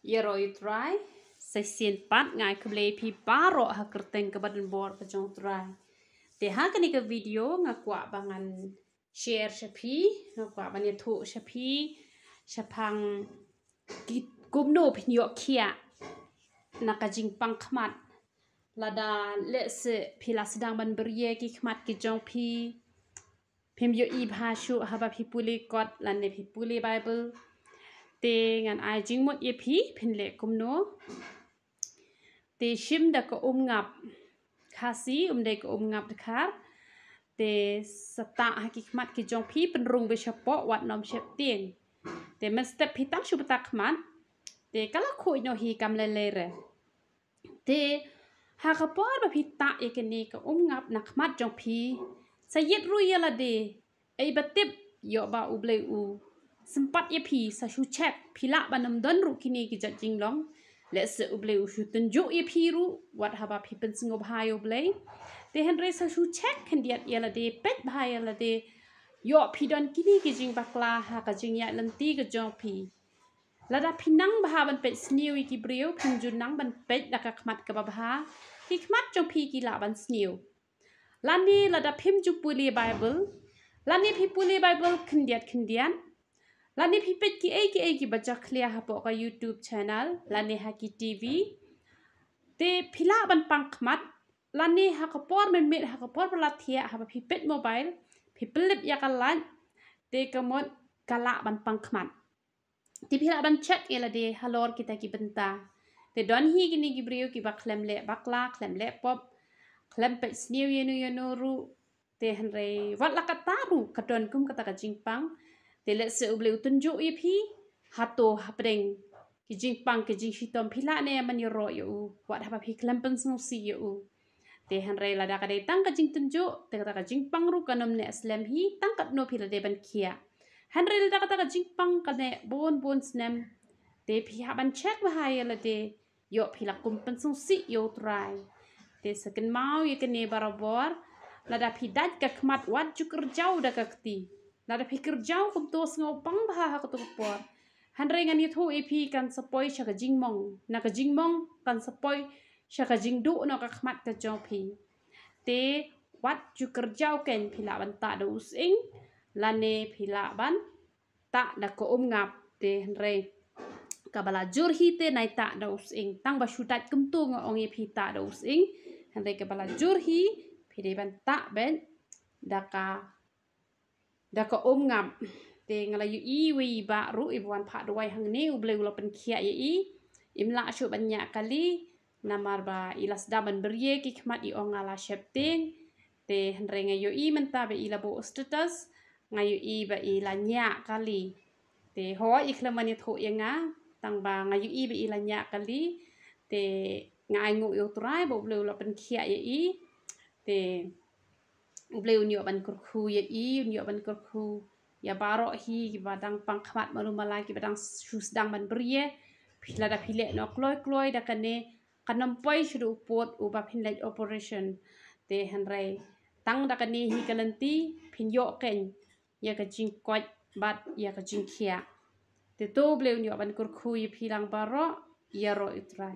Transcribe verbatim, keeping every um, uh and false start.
Ïaroh ïa u Trai, sa shisien pat nga ai khublei ïa phi baroh ha ka kyrteng kaba donbor ka jong u Trai. Te ha kane ka video nga kwah ba ngan share sha phi, nga kwah ban ïathuh sha phi shaphang ki kumno phin ïoh khiah na ka jingpang khmat. Lada lehse phi la sdang ban bria ki khmat ki jong phi, phim ïohi bha shuh haba phi pule kot lane phi pule Bible. Te ngan ai jingmut ïa phi phin leh kumno. Te shim da ka umngap Khasi, um dei ka umngap Dkhar. Te sa tah ha ki khmat ki jong phi, pynrung beit shapoh, wat nym sheptieng. Te mynstep phi tang shu btah khmat, te ka la khuid noh hi kam lei lei re. Te ha ka por ba phi tah ïa kane ka umngap na khmat jong phi, sa ïit ruh ïa lade, ei ba tip, ïoh ba U Blei u sympat ïa phi, sa shu check, phi lah ban ym don ruh kine ki jait jinglong. Lehse U Blei u shu tynjuh ïa phi ruh wat haba phi pynsngewbha ïa U Blei. Te hynrei sa shu check khyndiat ïa lade, peit bha ïa lade, ïoh phi don kine ki jingbakla ha ka jingïaid lynti ka jong phi. Lada phi nang bha ban peit sniew ïa ki briew, phim ju nang ban peit da ka khmat kaba bha, ki khmat jong phi ki lah ban sniew. Lane lada phim ju pule Bible, lane phi pule Bible khyndiat khyndiat, lane phi peit kiei kiei kiba jakhlia hapoh ka YouTube channel lane ha ki TV, te phi lah ban pang khmat. Lane ha ka por mynmiet, ha ka por ba la thiah, haba phi peit mobile, phi pynlip ïa ka light, te ka mut ka lah ban pang khmat. Te phi lah ban check ïa lade halor kita ki bynta. Te don hi kine ki briew kiba khlem leh bakla, khlem leh pop, khlem peit sniew ïano ïano ruh. Te hynrei wat la katta ruh ka don kum kata ka jingpang. Te lehse U Blei u tynjuh ïa phi, hato hapdeng ki jingpang ki jingshitom phi lah ne ban ïaroh ïa u wat haba phi khlem pynsngewsih ïa u. Te hynrei lada ka dei tang ka jingtynjuh, te kata ka jingpang ruh kan ym neh slem hi, tang katno phi la dei ban khiah. Hynrei lada kata ka jingpang ka neh bun bun snem, te phi hap ban check bha ïa lade, ïoh phi la kum pynsngewsih ïa U Trai. Te sa kynmaw ïa kane barabor, lada phi dait ka khmat wat ju kyrjaw da ka kti. Lada phi kyrjaw kumto, sngewpang bha ha kato ka por. Hynrei ngan ïathuh ïa phi, kan sa poi sha ka jingmong, na ka jingmong kan sa poi sha ka jingduh noh ka khmat ka jong phi. Te wat ju kyrjaw kein, phi lah ban tah da u sying lane phi lah ban tah da ka umngap. Te hynrei kaba la jur hi te nai tah da u sying. Tang ba shu dait kumto nga ong ïa phi tah da u sying. Hynrei kaba la jur hi, phi dei ban tah beit da ka da ka umngap. Te nga la ïohi wei i bah ruh iba wan phah duwai hangne, U Blei u la pynkhiah ïa i. Im lah shuh ban ñiah kali namar ba i la sdang ban bria ki khmat, i ong nga la sheptieng. Te hynrei nga ïohi mynta ba i la buh status, nga ïohi ba i la ñiah kali. Te hooid, i khlem ban ïathuh ïa nga, tang ba nga ïohi ba i la ñiah kali. Te nga ainguh ïa U Trai ba U Blei u la pynkhiah ïa i. Te U Blei un ïoh ban kyrkhu ïa i, un ïoh ban kyrkhu ïa baroh hi kiba dang pang khmat malu mala, kiba dang shu sdang ban bria. Phi, lada phi leh noh kloi kloi da kane, kan ym poi shuh u pud uba phin leit operation. Te hynrei tang da kane hi ka lynti, phin ïoh kein ïa ka jingkoit bad ïa ka jingkhiah. Te to U Blei un ïoh ban kyrkhu ïa phi lang baroh. Ïaroh ïa U Trai.